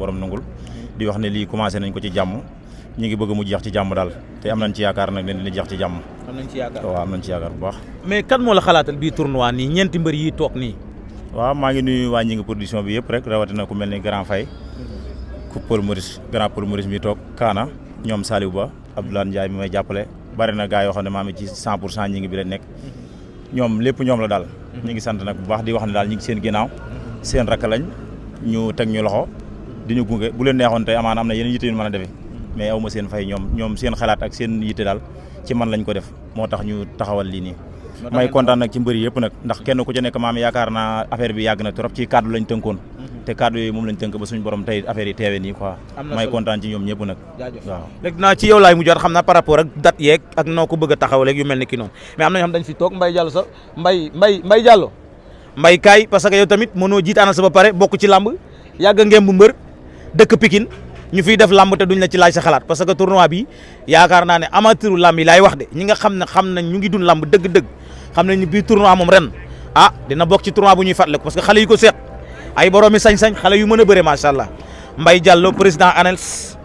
borom nangul di wax ne lii commencé nañ ko ci jàmm ñu ngi bëgg mu jeex ci jàmm daal te am nañ ci yaakaar nag ne dina jeex ci jàmm. am nañ ci yaakaar waaw am nañ ci yaakaar bu baax. mais kan moo la xalaatal bii tournoi nii ñeenti mbër yi toog nii. waaw maa ngi nuyu waa ñi ngi production bi yëpp rek rawatina ku mel ni Grand Faye ku Paul Maurice mi toog Kaana ñoom Saliou Ba Abdoulaye Ndiaye mi may jàppale bari na gars yoo xam ne maa ngi ci 100% ñi ngi bi leen nekk ñoom lépp ñoom la daal. ñu ngi sant nag bu baax di wax ne daal ñu ngi seen ginnaaw seen rakk lañ ñu teg ñu loxo di ñu gunge bu leen neexoon tey amaana am na yeneen yitte yu mën a defee mais aw ma seen fay ñoom seen xalaat ak seen yitte daal ci man lañ ko def moo tax ñu taxawal lii nii. may kontaan nag ci mbëri yëpp nag ndax kenn ku ci nekk maam yaakaar naa affaire bi yàgg na trop ci cadre lañ tënkoon te cadre yooyu moom lañ tënk ba suñu borom tey affaire yi teewee nii quoi may kontaan ci ñoom ñëpp nag waaw léegi dinaa ci yow laay mujjaat xam naa par rapport ak date yeeg ak noo ko bëgg a taxawaleeg yu mel ni ki noonu mais am na ñoo xam dañ fi toog Mbaye Diallo sax Mbaye Diallo Mbaye kaay parce que yow tamit mënoo jiit ana sa ba pare bokk ci làmb yàgg ngeen bu mbër dëkk Pikine ñu fiy def làmb te duñ la ci laaj sa xalaat parce que tournoi bi yaakaar naa ne amateuru làmb yi laay wax de ñi nga xam nañ ñu ngi dund làmb dëgg-dëgg xam nañ ni bii tournoi moom ren dina bokk ci tournoi bu ñuy fàttaliku parce que xale yi ko seet ay boroomi sañ-sañ xale yu mën a bëre macha allah Mbaye Diallo président ANELS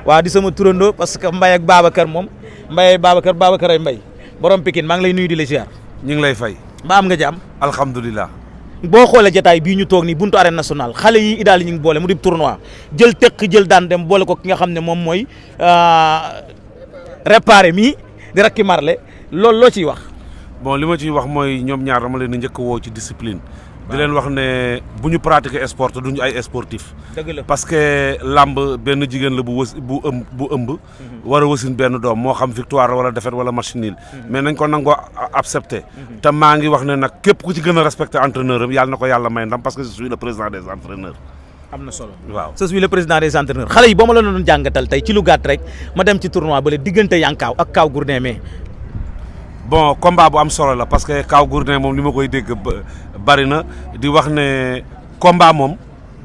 waa di sama turando parce que Mbaye ak Babacar moom Mbaye Babacar ay Mbaye borom Pikine maa ngi lay nuyu di la ziar. ñu ngi lay fay. ba am nga jàmm. alhamdulilah. boo xoolee jotaay bii ñu toog nii buntu arène nationale xale yi idaal yi ñu ngi boole mu di tournoi jël tekk jël daan dem boole ko ki nga xam ne moom mooy réparé mii di rakki marle loolu loo ciy wax. bon li ma ciy wax mooy ñoom ñaar dama leen a njëkk woo ci discipline. di leen wax ne bu ñu pratiquer sport duñu ay sportif. dëgg la parce que lamb benn jigéen la bu ëmb. war a wasin benn doom moo xam victoire wala défaite wala match nul. mais nañ ko nangoo accepté. te maa ngi wax ne nag képp ku ci gën a respecté entraîneur am yàlla na ko yàlla may ndam parce que je suis le président des entraîneurs. am na solo waaw je suis le président des entraîneurs xale yi boo ma la doon jàngatal tey ci lu gàtt rek ma dem ci tournoi ba le diggante Yankaaw ak Kaw Gourdin mais. bon combat bu am solo la parce que Kaw Gourdin moom li ma koy dégg bari na di wax ne combat moom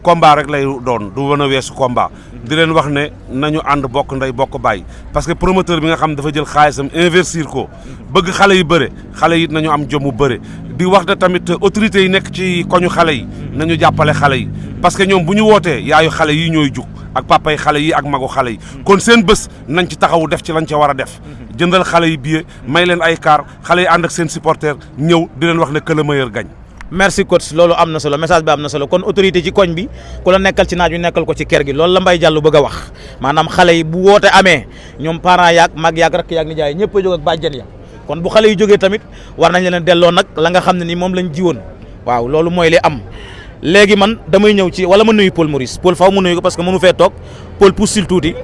combat rek lay doon du mën a weesu combat di leen wax ne nañu ànd bokk ndey bokk bàyyi parce que promoteur bi nga xam dafa jël xaalisam investir ko bëgg xale yi bëre xale yi nañu am jomu bëre di wax ne tamit autorités yi nekk ci koñu xale yi nañu jàppale xale yi parce que ñoom bu ñu wootee yaayu xale yi ñooy jug ak papay xale yi ak magu xale yi kon seen bés nañ ci taxawu def ci lañ ca war a def jëndal xale yi billet may leen ay car xale yi ànd ak seen supporter ñëw di leen wax ne que le meilleur gagne. merci coach loolu am na solo message bi am na solo kon autorité ci koñ bi ku la nekkal ci naaj wi nekkal ko ci kër gi loolu la Mbaye Diallo bëgg a wax maanaam xale yi bu woote amee ñoom parents yaag mag yaag rakk yaag nijaay ñëpp a jóg ak bàjjen ya kon bu xale yi jógee tamit war nañ leen delloo nag la nga xam ne ni moom lañ jiwoon waaw loolu mooy li am léegi man damay ñëw ci wala ma nuyu Paul Maurice Paul faw mu nuyu ko parce que mënu fee toog Paul poussil tuuti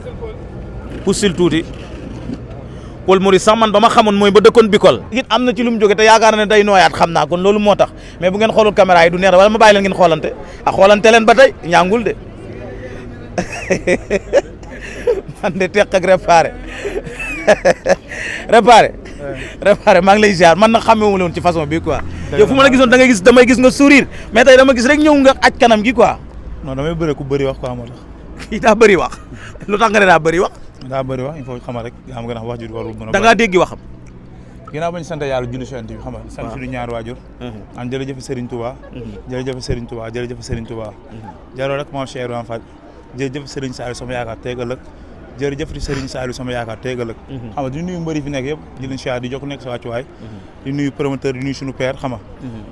Paul Maurice sax man ba ma xamoon mooy ba dëkkoon Bikol it am na ci lu mu jóge te yaakaar na ne day nooyaat xam naa kon loolu moo tax mais bu ngeen xoolul caméra yi du neex wala ma bàyyi leen ngeen xoolante xoolante leen ba tey ñaangul de man de teq ak réparé maa ngi lay ziar man nag xamee wu ma ci façon bi quoi yow fu ma la gisoon da ngay gis damay gis nga sourire mais tey dama gis rek ñëw nga aj kanam gi quoi non damay bëre ku bëri wax quoi moo tax kii daa bëri wax lu tax nga ne daa bëri wax il faut xamal rek yaa xam nga wax ji warul mën a da ngaa dégg waxam ginnaaw bañ sant yàlla julli sant bi xam nga sant suñu ñaar waajur am jërëjëf Serigne Touba jërëjëf Serigne Touba jërëjëf Serigne Touba jaroo rek moom Cheikh Ibrahima Fall jërëjëf Serigne Saliou sama yaakaar teeg ëllëg jërëjëf di Serigne Saliou sama yaakaar teeg ëllëg xam nga di nuyu mbëri fi nekk yëpp di leen siyaar di jokk nekk sa wàccuwaay di nuyu promoteur di nuyu suñu père xam nga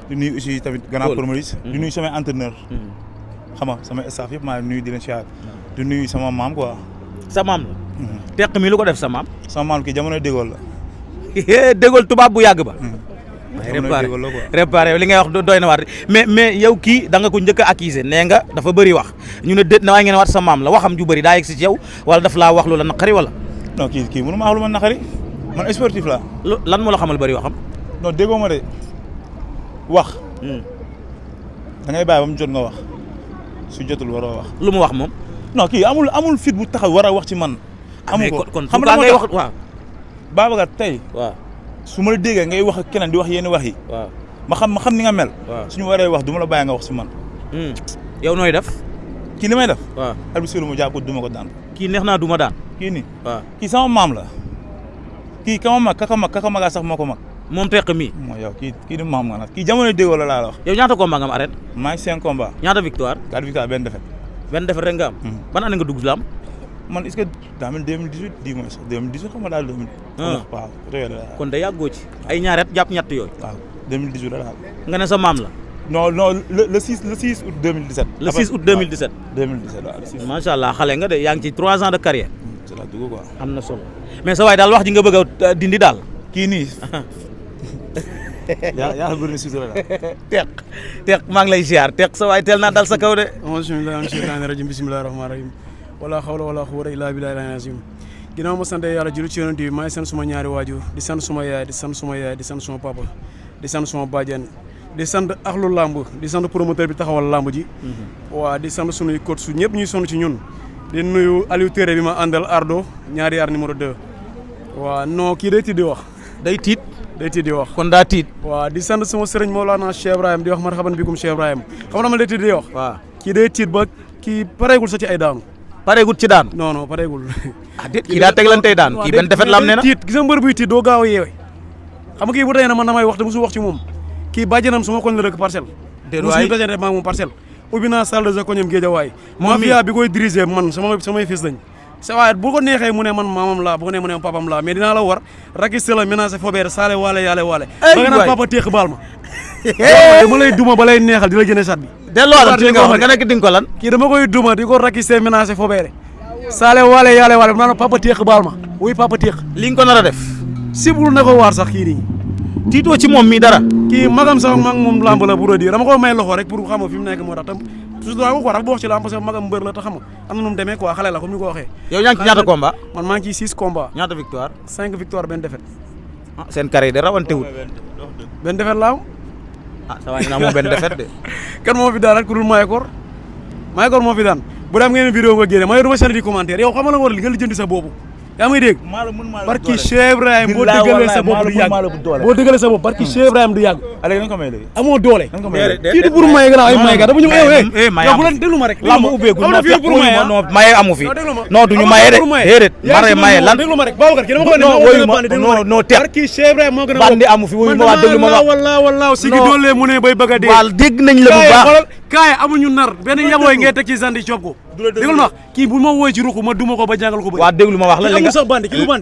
di nuyu aussi tamit grand promoteur di nuyu samay entraîneur xam nga sama staff yëpp maa nuyu di leen siyaar di nuyu sama maam quoi sa maam la teq mi lu ko def sa maam kii jamono dégool la dégool tubaab bu yàgg ba réparé li ngay wax doy na waat mais yow kii da nga ko njëkk a accusé nee nga dafa bëri wax ñu ne déet na waaye ngeen waat sa maam la waxam ju bëri daa yegg si ci yow wala daf laa wax lu la naqari wala non kii mënu ma wax lu ma naqari man sportif la lan moo la xamal bëri waxam non déggoo ma de wax da ngay bàyyi ba mu jot nga wax su jotul waroo wax lu mu wax moom non kii amul fit bu taxaw war a wax ci man amu ko kon xam nga ngay wax waaw Babacar tey waaw su ma la déggee ngay wax ak keneen di wax yenn wax yi waaw ma xam ni nga mel suñu waree wax du ma la bàyyi nga wax si man yow nooy def kii li may def waaw arbitre mu jàpp duma ko daan kii neex naa duma daan kii nii waaw kii sama maam la kii kama mag kaka magaa sax moo ko mag moom teq mi mooy yow kii di maam nga nag kii jamono déggoo la laa la wax yow ñaata combat nga am arrêté maa ngi 5 combat ñaata victoire 4 victoire benn défaite benn defet rek nga am. ban année nga dugg lamb. man est-ce que daa mel 2018 dis-moi 2018 xam nga daal 2000. waaw kon da yàggoo ci ay ñaari at jàpp ñett yooyu. waaw 2018 la daal. nga ne sa maam la. non le 6 août 2017. le 6 août 2017. 2017 waaw le 6. macha allah xale nga de yaa ngi ci 3 ans de carrière. c'est la dugg quoi. am na solo mais sa waay daal wax ji nga bëgg a dindi daal. kii nii. yaa bëri na sutura daal. teq maa ngi lay ziar teq sa waay teel naa dal sa kaw de. bismillah mina shaytaani rajim bismillahi rahmaani rahim wala xawla wala quwwata illa billahi al-azim ginnaaw ma sant yàlla julli ci yonent bi maa ngi sant suma ñaari waajur di sant suma yaay di sant suma papa di sant suma bàjjen di sant axlu làmb di sant promoteur bi taxawal làmb ji waa di sant sunuy coach su ñëpp ñuy sonn ci ñun di nuyu Aliou Téré bi ma àndal Ardo ñaari yar numéro 2 waa non kii day tiit di wax day tiit di wax kon daa tiit waaw di sant sama sëriñ Mawlana Cheikh Ibrahim di wax marhaban bikum Cheikh Ibrahim xam na ma day tiit di wax waaw kii day tiit ba kii pareegul sa ci ay daanu pareegul ci daan non pareegul kii daa teglantey daan kii benn defet lam ne na tiit gis nga mbër buy tiit doo gaaw a yeewe xam nga kii bu tey na man damay wax te musu wax ci moom kii bàjjanam suma koñ la rek parcelle musuñu dajante maa moom parcelle ubbi naa salle de jeu koñam Géejawaay mafia bi koy diriger man samay fils lañ sa waaye bu ko neexee mu ne man maamam laa bu ko neexee mu ne papam laa mais dinaa la war rakiste la ménagé fobeere saale waale yaale waale ba nga naan papa téex baal ma dama lay duma ba lay neexal di la jëne sat bi delloo ci nga wax nga nekk di nga ko lan kii dama koy duma di ko rakiste ménagé fobeere saale waale yaale waale bu naan papa téex baal ma wuy papa téex li nga ko nar a def sibul na ko waar sax kii nii tiitoo ci moom mii dara kii magam sax mag moom lamb la pour dire dama ko may loxo rek pour xam nga fi mu nekk moo tax tam toujours daa ko quoi bu wax ci lamb parce que magam mbër la te xam nga am na nu mu demee quoi xale la comme ni ko waxee yow yaa ngi ci ñaata combat man maa ngi ci 6 combats ñaata victoire 5 victoire benn défaite seen carré de rawantewul benn défaite laaw sa waay naa moom benn défaite de kan moo fi daan rek ku dul Mayakor moo fi daan bu dee am ngeen vidéo nga génne ma du ma seen di commentaire yow xam nga la war li nga lijjanti sa boobu yaa may dégg barki Cheikh Ibrahim boo dëggalee sa bopp du yàgg barki Cheikh Ibrahim du yàgg amoo doole kii du pour maye gannaaw ay maye ga dafa ñëw yow bu leen déglu ma rek lamb ubbeegul xam na fii pour maye non maye amu fi non duñu maye de déedéet mare maye lan déglu ma rek Babacar kii dama ko ne woyu ma non teq barki Cheikh Ibrahim moo gën a bandi amu fi woyu ma waa déglu ma wax wallaahi sigi doole mu ne bay bëgg a dee waaw dégg nañ la bu baax kaay amuñu nar benn yabooy ngay teg ci sandi coob ko déglu ma wax kii bu ma wooy ci ruq ma duma ko ba jàngal ko bëri waaw déglu ma wax la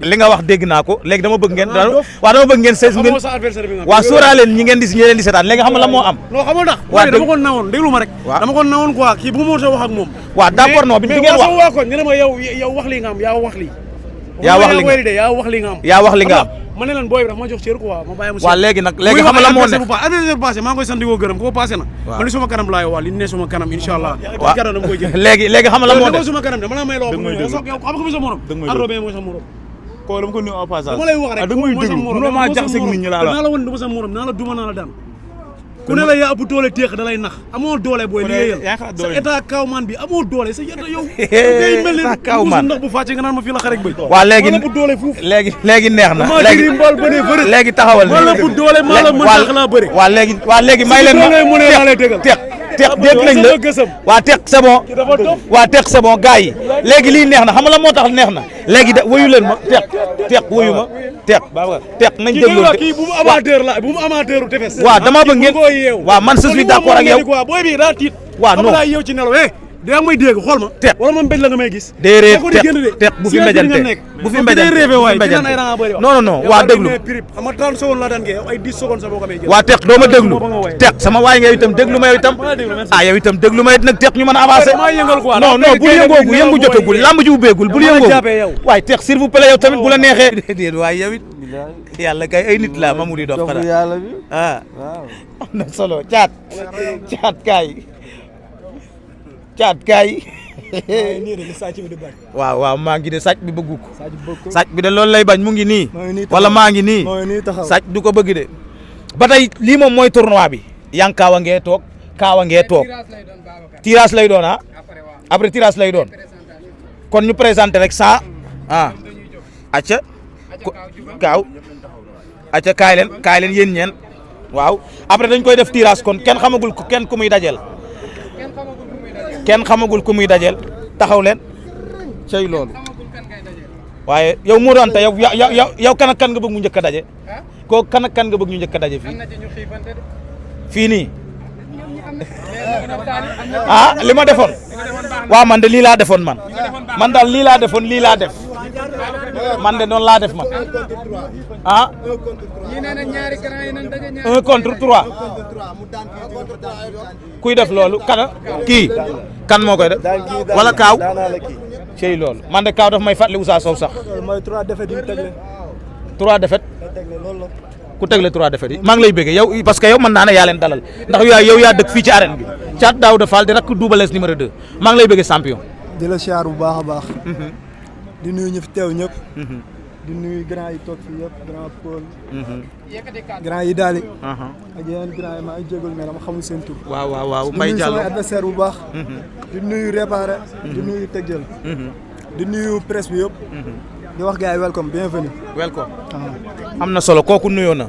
li nga wax dégg naa ko léegi dama bëgg ngeen dama bëgg ngeen sees ngeen waaw sóoraale ñi ngeen di seetaan léegi xam nga la moo am non xamul tax waaw dama ko nawoon déglu ma rek dama ko nawoon quoi kii bu ma wax ak moom waaw d'accord non bi ngeen wax waa ko ñu ne ma yow wax li nga am yaa wax li yaa wax li nga am ma ne leen booy bi dafa ma jox cër quoi ma bàyyi mu waaw léegi xam nga la moo ne adversaire passé maa ngi koy sant di ko gërëm ko passé na man li suma kanam laay wax li ne suma kanam inshallah waaw dama koy jël léegi xam nga la moo ne suma kanam dama la may loo yow xam nga fi sa morom Ardo mooy sa morom ko dama ko nuyu en passage dama lay wax rek da ngay déglu mënoo maa jaxase nit ñi laa la naa la woon dama sa morom naa la duma naa la daan ku ne la yaa ëpp doole téex da lay nax amoo doole booy liggéeyal sa état kawman bi amoo doole sa état yow ngay mel ni kawman ndox bu fàcce nga naan ma fii la xarek bëy waaw léegi ëpp doole fuuf léegi neex na léegi mbal bëre bëre léegi taxawal ma la ëpp doole maa la mën tax laa bëre waaw léegi may leen ma mu ne laa lay tegal teq dégg nañ la waa teq c'est bon waa teq c'est bon gars yi léegi lii neex na xam nga la moo tax neex na léegi da wuyu leen ma teq wuyu ma teq nañ déglu kii bu mu amateur la bu mu amateur tefes waaw dama bëgg ngeen waaw man je suis d'accord ak yow booy bi daa tiit waaw non daa yeew ci nelaw daa may dégg xool ma teq wala ma mbéj la nga may gis déedéet teq bu fi mbéjante bu fi mbéjante non waa déglu xam nga 30 secondes la daan ngeen ay 10 secondes sa boo ko may jël waa teq doo ma déglu teq sama waay nga yow itam déglu ma yow itam yow itam déglu ma it nag teq ñu mën a avancer non bul yëngoogu yëngu jotagul lamb ji ubbeegul bul yëngoogu waaye teq s'il vous plaît yow tamit bu la neexee déedéet waaye yow it yàlla kay ay nit la Mamadou di dox xanaa am na solo caat kaay waaw maa ngi de sàcc bi bëggu ko sàcc bi de loolu lay bañ mu ngi nii wala maa ngi nii sàcc du ko bëgg de ba tey lii moom mooy tournoi bi yaa ngi kaawa ngee toog tirage lay doon après tirage lay doon kon ñu présenté rek ça acca kaay leen yéen ñeen waaw après dañ koy def tirage kon kenn xamagul ku muy dajel taxaw leen cey loolu waaye yow Modou Anta yow kan ak kan nga bëgg mu njëkk a daje koo kan ak kan nga bëgg ñu njëkk a daje fii nii ah li ma defoon waaw man de lii laa defoon man daal lii laa defoon lii laa def man de noonu laa def man ah 1 contre 3 kuy def loolu kana kii kan moo koy def wala kaaw cey loolu man de kaaw daf may fàttali Ousa Sow sax mooy 3 défaites yi mu tegle 3 défaites ku tegle 3 défaites yi maa ngi lay bëggee yow parce que yow mën naa ne yaa leen dalal ndax yow yaa dëkk fii ci arène bi Thiat Daouda Fall di rakk Double Less numéro 2 maa ngi lay bëggee champion di la siyaar bu baax a baax di nuyu ñi fi teew ñëpp di nuyu grand yi toog fii yëpp grand Paul grand yi daali ak yeneen grand yi maa ngi jégalu mais dama xamul seen tur waaw Mbaye di nuyu Diallo sama adversaire bu baax di nuyu réparé di nuyu tegjël di nuyu presse bi yëpp di wax gars yi welcome bienvenue welcome am na solo kooku nuyoo na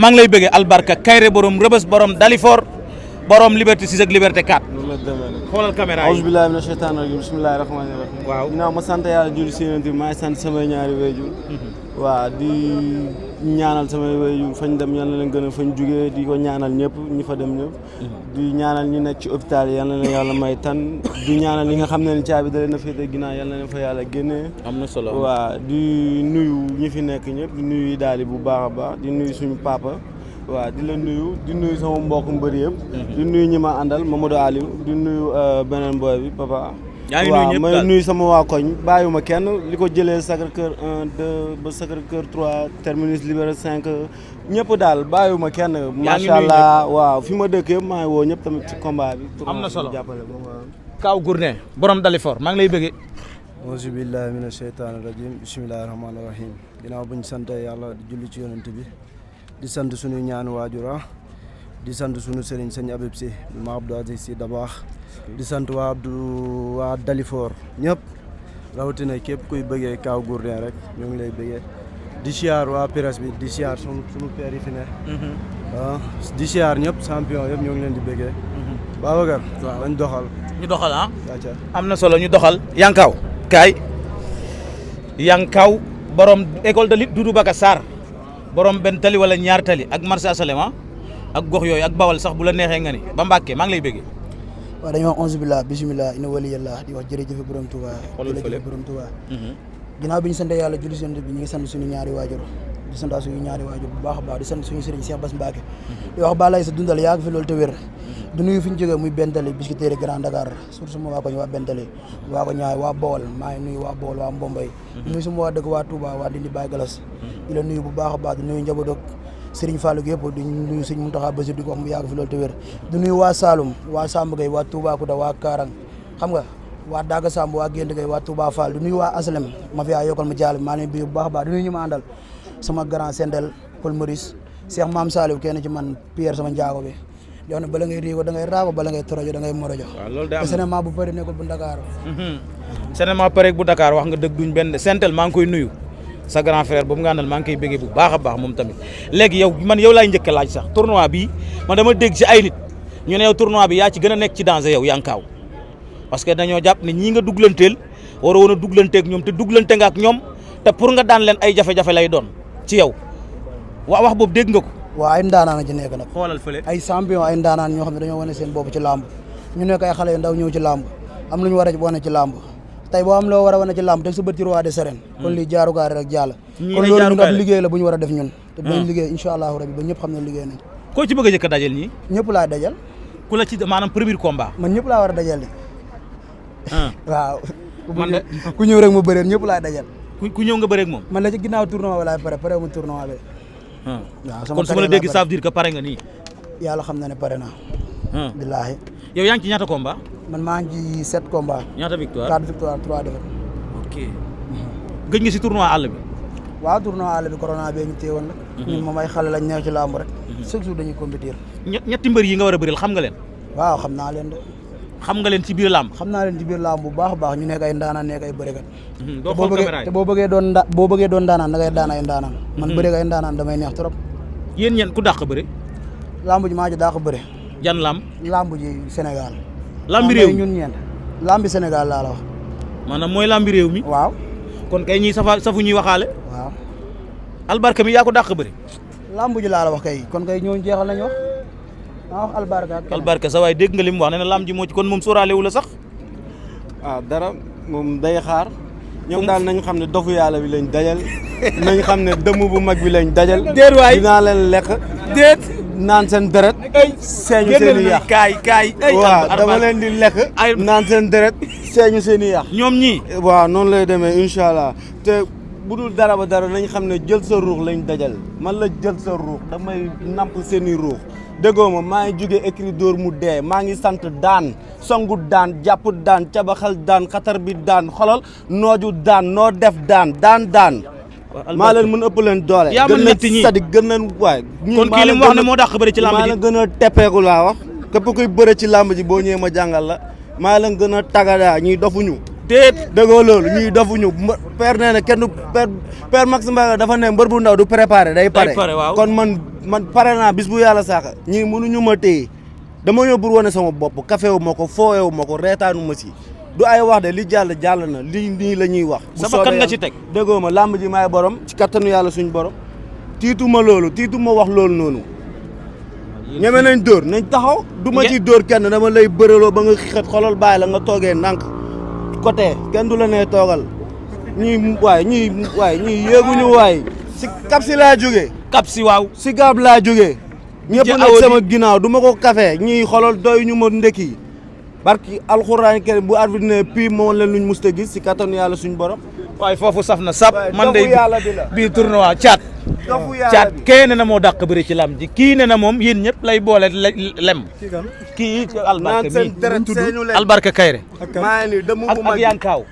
maa ngi lay bëggee Albarka Kayre borom Rëbës borom Dalifor borom Liberté 6 ak Liberté 4 xoolal caméra yi auzu billaahi mina sheytaani rajiim bismillaahi rahmaani rahiim waaw ginnaaw ma sant yàlla julli si yonent bi maa ngi sant samay ñaari waajur waaw di ñaanal samay waajur fañ dem yal na leen gën a fañ jugee di ko ñaanal ñëpp ñi fa dem ñëpp di ñaanal ñi nekk ci hôpital yi yal na leen yàlla may tan di ñaanal ñi nga xam ne caabi da leen a féete ginnaaw yal na leen fa yàlla génnee am na solo waaw di nuyu ñi fi nekk ñëpp di nuyu daali bu baax a baax di nuyu suñu papa waaw di la nuyu di nuyu sama mbokk mbëri yëpp di nuyu ñi ma àndal Mamadou Aliou di nuyu beneen boy bi papa yaa ngi nuyu ñëpp may nuyu sama waa koñ bàyyiwuma kenn li ko jëlee Sacré-Cœur 1 2 ba Sacré-Cœur 3 terminus Liberté 5 ñëpp daal bàyyiwuma kenn macha allah waaw fi ma dëkk yëpp maa ngi woo ñëpp tamit ci combat bi am na solo jàppale ma Kaaw Gourdin borom Dalifor maa ngi lay bëggee auzu billaahi mina sheytaani rajiim bismillaahi rahmaani rahiim ginnaaw buñ sante yàlla di julli ci yonent bi di sant suñu ñaanu waajura di sant suñu sëriñ sëñ Abib Si ma Abdou Aziz Si Dabaax di sant waa Dalifor ñëpp rawatina képp kuy bëggee Kaaw Gourdin rek ñu ngi lay bëggee di siyaar waa presse bi di siyaar suñu père yi fi ne di siyaar ñëpp champion yëpp ñoo ngi leen di bëggee Babacar dañ doxal ñu doxal am na solo ñu doxal Yankaw kaay Yankaw borom école de lutte Doudou Baka Sarr borom benn tali wala ñaar tali ak marché asalema ak gox yooyu ak bawal sax bu la neexee nga ni ba Mbàkke maa ngi lay bëggee waaw dañuy wax onze billah bismillah ina wali yàlla di wax jërëjëf borom Touba jërëjëf borom Touba ginnaaw bi ñu sant yàlla julli sant bi ñu ngi sant suñu ñaari waajur di sant suñu ñaari waajur bu baax a baax di sant suñu sëriñ Cheikh Bass Mbacke di wax balay sa dundal yàgg fi loolu te wér di nuyu fi ñu jógee muy Bentali Biscuiterie Grand Dakar surtout sama waa koñ waa Bentali waa ko ñaay waa Bawol maa ngi nuyu waa Bawol waa Mbombay di nuyu sama waa dëkk waa Touba waa Dindi Baye Galas di la nuyu bu baax a baax di nuyu njaboot ak Serigne Fallou yëpp di nuyu Serigne Mountakha Bassirou di ko wax mu yàgg fi loolu te wér di nuyu waa Saloum waa Samb Gueye waa Toubacouta waa Karang xam nga waa Daga Samb waa Gént Gueye waa Touba Fall di nuyu waa Aslem ma fi yokkal ma jaal maa leen bi bu baax a baax di nuyu ñu ma àndal sama grand Sendel Paul Maurice Cheikh Mame Saliou kenn ci man Pierre sama njaago bi di wax ne bala ngay riigo da ngay raago bala ngay torojo da ngay morojo te cinéma bu bëri nekkul bu Dakar cinéma pare bu Dakar wax nga dëgg duñ benn Sentel maa ngi koy nuyu sa grand frère boobu nga àndal maa ngi koy bëggee bu baax a baax moom tamit léegi yow man yow laay njëkk a laaj sax tournoi bi man dama dégg ci ay nit ñu ne yow tournoi bi yaa ci gën a nekk ci danger yow Yankaw parce que dañoo jàpp ne ñii nga duglanteel war a woon a duglanteeg ñoom te duglante nga ak ñoom te pour nga daan leen ay jafe-jafe lay doon ci yow wax boobu dégg nga ko waaw ay ndaanaan ci nekk nag xoolal fële ay champion ay ndaanaan ñoo xam ne dañoo wane seen bopp ci làmb ñu nekk ay xale yu ndaw ñëw ci làmb am lu ñu war a wane ci làmb tey boo am loo war a wane ci làmb teg sa bët ci roi des arènes kon lii jaarukaay rek jàll kon loolu ñun ab liggéey la bu ñu war a def ñun te dañ liggéey incha allahu rabi ba ñëpp xam ne liggéey nañ koo ci bëgg a jëkk a dajal ñii ñëpp laay dajal ku la ci maanaam premier combat man ñëpp laa war a dajal de waaw man de ku ñëw rek mu bëreen ñëpp laay dajal ku ñëw nga bëreeg moom man la ci ginnaaw tournoi bi laay pare mu tournoi bi waaw kon su ma la dégg ça veut dire que pare nga nii yàlla xam na ne pare naa billaahi yow yaa ngi ci ñaata combat man maa ngi ci 7 combat ñaata victoire 4 victoire 3 défaite ok gëj nga si tournoi àll bi waaw tournoi àll bi corona bee ñu téewoon nag ñun moom ay xale lañ neew ci làmb rek chaque jour dañuy compétir ñetti mbër yi nga war a bëril xam nga leen waaw xam naa leen de xam nga leen ci biir làmb xam naa leen ci biir làmb bu baax a baax ñu nekk ay ndaanaan nekk ay bërekat doo xool caméra te boo bëggee doon ndaanaan da ngay daan ay ndaanaan man bëreek ay ndaanaan damay neex trop yéen ñeen ku dàq bëre làmb ji maa ji daa ko bëre jan làmb làmb ji Sénégal làmbi réew mi ñun ñeent làmbi Sénégal laa la wax maanaam mooy làmbi réew mi waaw kon kay ñuy safu ñuy waxaale waaw albarka mi yaa ko dàq bëre làmb ji laa la wax kay kon kay ñooñu jeexal nañu wax wax albarka ak albarka sa waay dégg nga li mu wax nee na lamb ji moo ci kon moom sóoraale wu la sax. dara moom day xaar. ñoom daal nañ xam ne dofu yàlla bi lañ dajal nañ xam ne dëmm bu mag bi lañ dajal. déet waay dinaa leen lekk. déet naan seen deret. seeñu seen i yàq kaay. waaw dama leen di lekk. naan seen deret seeñu seen i yàq. ñoom ñii. waaw noonu lay demee incha allah te bu dul dara ba dara nañ xam ne jël sa ruux lañ dajal man la jël sa ruux damay namp seen i ruux. déggoo ma maa ngi jóge écrit dóor mu dee maa ngi sant daan songu daan jàpp daan cabaxal daan xatar bi daan xolal nooju daan noo def daan maa leen mën ëpp leen doole. yaa mën ñetti ñii gën leen sadik gën leen waay. kon kii li mu wax ne moo dàq bëri ci làmb ji maa leen gën a teppeeku laa wax. képp kuy bëre ci làmb ji boo ñëwee ma jàngal la maa leen gën a tagadaa ñuy dofuñu. déet déggoo loolu ñuy dofuñu père nee na kenn du père Max Mbaye dafa ne mbër bu ndaw du préparé day pare kon man pare naa bis bu yàlla saaka ñii mënuñu ma téye dama ñëw pour wane sama bopp kafewu ma ko fooyewu ma ko reetaanu ma si du ay wax de li jàll na lii nii la ñuy wax. sama kan nga ci teg déggoo ma làmb ji maay borom ci kattanu yàlla suñ borom tiitu ma wax loolu noonu. ñeme nañ dóor nañ taxaw du ma ci dóor kenn dama lay bëraloo ba nga xet xolal bàyyi la nga toogee ndànk côté kenn du la nee toogal ñii yéeguñu waay si kap si laa jógee. kap si waaw si gaab laa jógee. ñëpp nag sama ginnaaw du ma ko café ñii xolal doy ñu ma ndekki barki alxuraan kër bu arbitre ne pii moo leen luñ musta gis si kattanu yàlla suñ borom. waaye foofu saf na sap man de bii tournoi caat kee na moo dàq bëri ci lam ji kii ne na moom yéen ñëpp lay boole lem kii albarka kayre ak yankaaw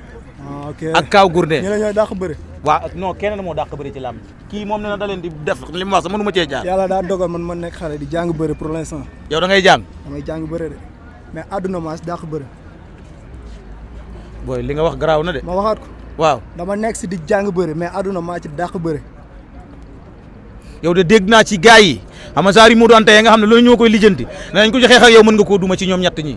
ak kaaw gourdin ñu la ñooy dàq bëri waaw non kenn na moo dàq bëri ci lam ji kii moom ne na da leen di def li mu wax sax mënu ma cee jaar yàlla daa dogal man nekk xale di jàng bëri pour l'instant yow da ngay jàng damay jàng bëri de mais àdduna maas dàq bëri booy li nga wax garaaw na de ma waxaat ko waaw dama nekk si di jàng bëri mais àdduna maa ci dàq bëri yow de dégg naa ci gars yi xam nga saar yi mu doon tey nga xam ne loolu ñoo koy lijjanti nañ ko joxee ak yow mën nga koo duma ci ñoom ñett ñi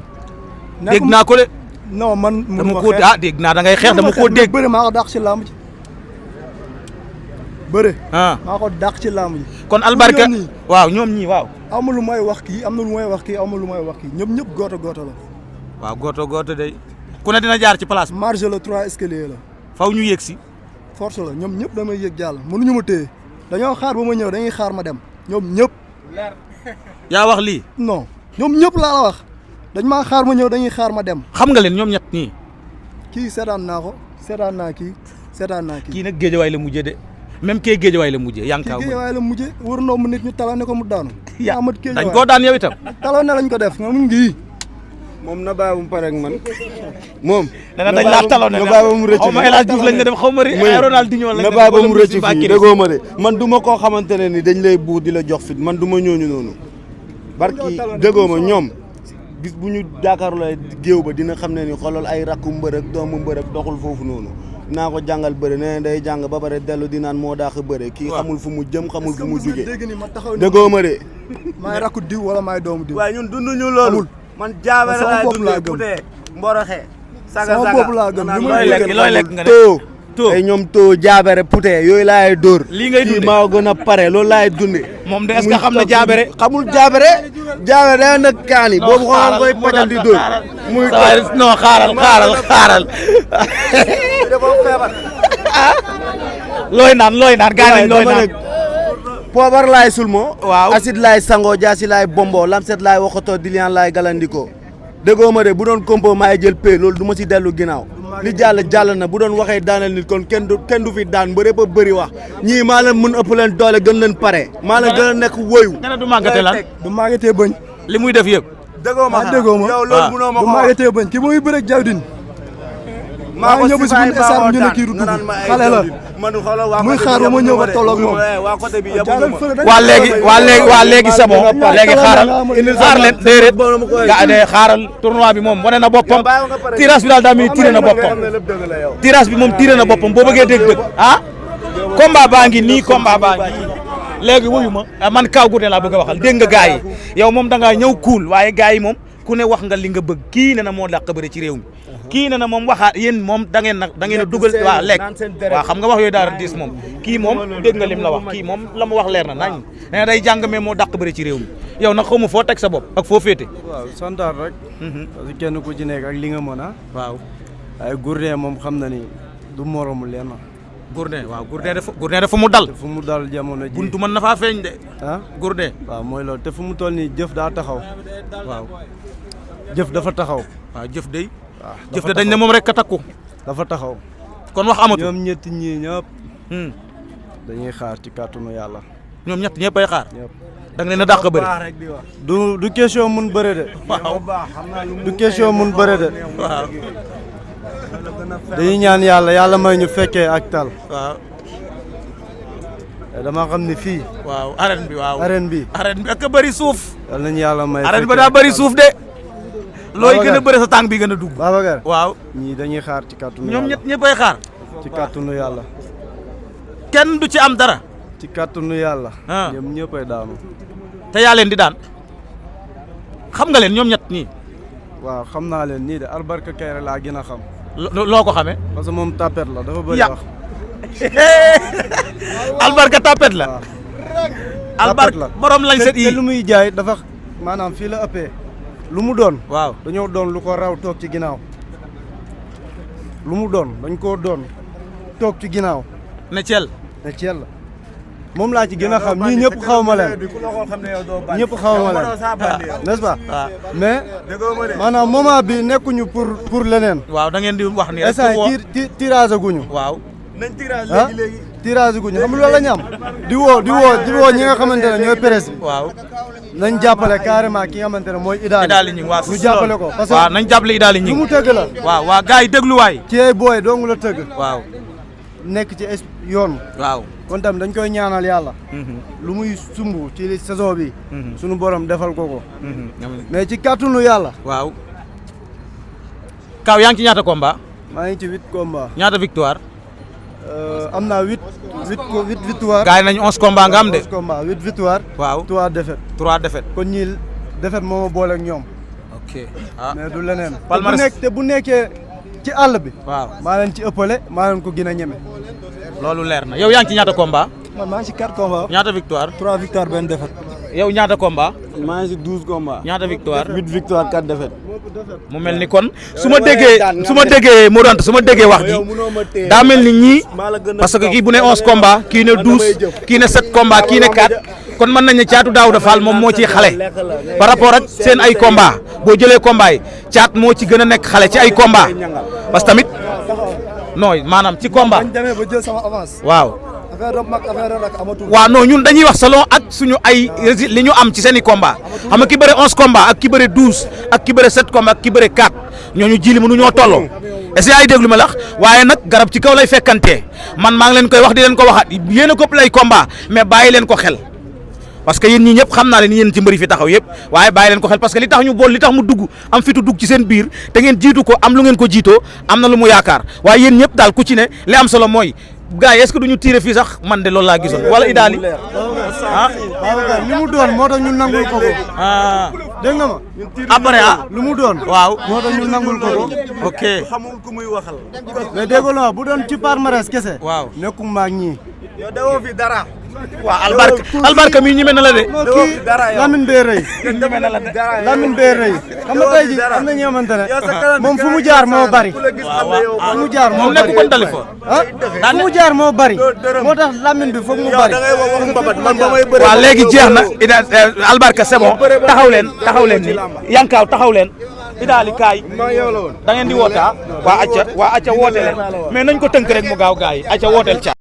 dégg naa ko de non man dama ko dégg naa da ngay xeex dama koo dégg bëri maa ko dàq ci làmb ji bëri maa ko dàq ci làmb ji kon albarka waaw ñoom ñii waaw amul lu may wax kii am na lu may wax kii amul lu may wax kii ñoom ñëpp gooto la waaw gooto day ku ne dina jaar ci place marge la 3 escalier la faw ñu yéeg si force la ñoom ñëpp damay yéeg jàll mënuñu ma téye dañoo xaar ba ma ñëw dañuy xaar ma dem ñoom ñëpp yaa wax lii non ñoom ñëpp laa la wax dañ maa xaar ma ñëw dañuy xaar ma dem xam nga leen ñoom ñett ñii kii seetaan naa ko seetaan naa kii kii nag géejawaay la mujjee de même kee géejawaay la mujjee yankaaw kii géejawaay la mujjee wër ndoom nit ñu talane ko mu daanu dañ koo daan yow itam talane lañ ko def nga mu ngi moom na bàyyi ba mu pare ak man moom. nee na dañ laa taloon na bàyyi ba mu rëcc xaw ma El Hadj Diouf lañ ne def xaw ma Ronaldinho lañ na bàyyi ba mu rëcc fii déggoo ma de man du ma koo xamante ne ni dañ lay buur di la jox fit man du ma ñooñu noonu barki déggoo ma ñoom bis bu ñu jàkkaarloo géew ba dina xam ne ni xoolal ay rakku mbër ak doomu mbër ak doxul foofu noonu naa ko jàngal bëre nee na day jàng ba pare dellu di naan moo daax bëre kii xamul fu mu jëm xamul fu mu jugee déggoo ma de maay rakku diw wala maay doomu diw waaye ñun dunduñu loolu man jaabare laay dundee putee mboroxe saga sama bopp laa gëm looy lekk nga ne too ay ñoom too jaabare putee yooyu laay dóor lii ngay dundee kii maa gën a pare loolu laay dundee moom de est-ce que xam na jaabare xamul jaabare day nag kaani boobu xoolal koy pajal di dóor muy non xaaral dafa feebar looy naan gaañ nañ looy naan poobar laay sulmo waaw acide laay sangoo jaasi laay bombo lamset laay waxatoo dilian laay galandikoo déggoo ma de bu doon compo maay jël pay loolu du ma si dellu ginnaaw li jàll na bu doon waxee daaneel nit kon kenn du fi daan bëre ba bëri wax ñii maa leen mën ëpp leen doole gën leen pare maa leen gën a nekk woyu nga ne du màggatee lan du màggatee bëñ li muy def yëpp déggoo ma yow loolu mënoo ma ko du màggatee bëñ ki muy bëre jawdin maa ñëw ba si buñ estar ñu ne kii du dugg xale la muy xaar ba ma ñëw ba tolloog moom waa léegi c'est bon léegi xaar leen déedéet ga de xaaral tournoi bi moom wane na boppam tirage bi daal daa mel ni tiré na boppam tirage bi moom tiré na boppam boo bëggee dégg combat baa ngi nii léegi wuyu ma man Kaw Gourdin laa bëgg a waxal dégg nga gars yi yow moom da ngaa ñëw kuul waaye gars yi moom ku ne wax nga li nga bëgg kii ne na moo dàq bëri ci réew mi kii ne na moom waxaat yéen moom da ngeen a dugal waa lekk waaw xam nga wax yooyu daara diis moom kii moom dégg nga lim la wax kii moom la mu wax leer na nañ nee na day jàng mais moo dàq bëri ci réew mi yow nag xawma foo teg sa bopp ak foo féete. waaw santaat rek. parce que kenn ku ci nekk ak li nga mën a. waaw ay Gourdin moom xam na ni du moromu lenn. Gourdin waaw Gourdin dafa mu dal. te fu mu dal jamono ji buntu mën na faa feeñ de. ah Gourdin. waaw mooy loolu te fu mu toll nii jëf daa taxaw. waaw jëf dafa taxaw. waaw jëf de. waaw jëf de dañ ne moom rek ka takku. dafa taxaw. kon wax amatu. ñoom ñetti ñii ñëpp. dañuy xaar ci kàttanu yàlla. ñoom ñett ñëpp ay xaar. ñëpp da nga leen a dàq bëri. du question mun bëre de. waaw du question mun bëre de. waaw. dañuy ñaan yàlla may ñu fekkee ak tal. waaw. dama xam ni fii. waaw arène bi waaw. arène bi ak a bëri suuf. yal nañu yàlla may. arène ba daa bëri suuf de. looy gën a bëri sa tànk bi gën a dugg. Babacar waaw. ñii dañuy xaar ci kàttanu yàlla. ñoom ñett ñëpp ay xaar. ci kàttanu yàlla. kenn du ci am dara. ci kàttanu yàlla. ah ñoom ñëpp ay daanu. te yaa leen di daan xam nga leen ñoom ñett ñii. waaw xam naa leen nii de Albarka Kayre laa gën a xam. loo ko xamee. parce que moom tapet la dafa bëri wax. Albarka tapet la. Albarka borom lañ set yi te lu muy jaay dafa maanaam fii la ëppee. lu mu doon. waaw dañoo doon lu ko raw toog ci ginnaaw. lu mu doon dañ koo doon toog ci ginnaaw. ne Thiel. ne Thiel la moom laa ci gën a xam ñii ñëpp xaw ma leen. ñëpp xaw ma leen n'est-ce pas. mais maanaam moment bi nekkuñu pour leneen. waaw da ngeen di wax ni rek. instant tirage guñu. waaw. nañ tirage léegi tirage guñu xam loolu la ñu am. di woo ñi nga xamante ne ñooy presse bi. waaw. nañ jàppale carrément ki nga xamante ne mooy Idaly ñi waaw ñu jàppale ko parce que waaw nañ jàppale Idaly ñi lu mu tëgg la. waaw waa gars yi dégluwaay. ci ay booy dong la tëgg. waaw. nekk ci yoon. waaw. kon tam dañ koy ñaanal yàlla. lu muy sumb ci saison bi. sunu borom defal ko. mais ci kàttanu yàlla. waaw. Kaw yaa ngi ci ñaata combat. maa ngi ci 8 combat. ñaata victoire. am naa 8 victoire. gars yi nañu 11 combat nga am de. 11 combat 8 victoire. waaw 3 défaites. 3 défaites. kon ñii défaite moo ma boole ak ñoom. ok ah mais du leneen. palmarès te bu nekkee ci àll bi. waaw maa leen ci ëppale maa leen ko gën a ñeme. loolu leer na yow yaa ngi ci ñaata combat. man maa ngi ci 4 combat. ñaata victoire. 3 victoire benn défaite. yow ñaata combat. maa ngi ci 12 combat. ñaata victoire. 8 victoire 4 défaite. mu mel ni kon su ma déggee Modou Anta su ma déggee wax ji daa mel ni ñii parce que kii bu ne 11 combat kii ne 12 kii ne 7 combat kii ne 4 kon mën nañ ne Thiatou Daouda Fall moom moo ciy xale par rapport ak seen ay combat boo jëlee combat yi Thiat moo ci gën a nekk xale ci ay combat parce que tamit non maanaam ci combat demee ba jël sama avance. waaw. affaire rab mag affaire rab amatul. waaw non ñun dañuy wax selon ak suñu ay li ñu am ci seen i combat xam nga ki bëre 11 combat ak ki bëre 12 ak ki bëre 7 combat ak ki bëre 4 ñooñu jili mënu ñoo tolloo est-ce que ay déglu ma lax waaye nag garab ci kaw lay fekkantee man maa ngi leen koy wax di leen ko waxaat yéen a ko lay combat mais bàyyi leen ko xel parce que yéen ñii ñëpp xam naa leen yéen ci mbëri fi taxaw yëpp waaye bàyyi leen ko xel parce que li tax ñu bool li tax mu dugg am fitu dugg ci seen biir te ngeen jiitu ko am lu ngeen ko jiitoo am na lu mu yaakaar waaye yéen ñëpp daal ku ci ne li am solo mooy gars yi est-ce que duñu tiire fii sax man de loolu laa gisoon wala Idaly ah Babacar li mu doon moo tax ñu nangul ko ko. ah dégg nga ma. après ah lu mu doon. waaw moo tax ñu nangul ko ko. ok xamul ku muy waxal. mais dégg nga bu doon ci palmarès kese. waaw nekkum maag ñii. yow dawoo fi dara. waaw albarka mi ñeme na la de. kii Lamine bee rëy. Lamine bee rëy. xam nga tey jii am na ñoo xamante ne moom fu mu jaar moo bari. fu mu jaar moo moom bari nekk kon dali fa. ah fu mu jaar moo bari. moo tax Lamine bi foog mu bari. waaw léegi jeex na albarka c'est bon taxaw leen ni yankaaw taxaw leen Idaly kaay da ngeen di wootaa waa acca woote leen mais nañ ko tënk rek mu gaaw gaay yi acca wooteel ca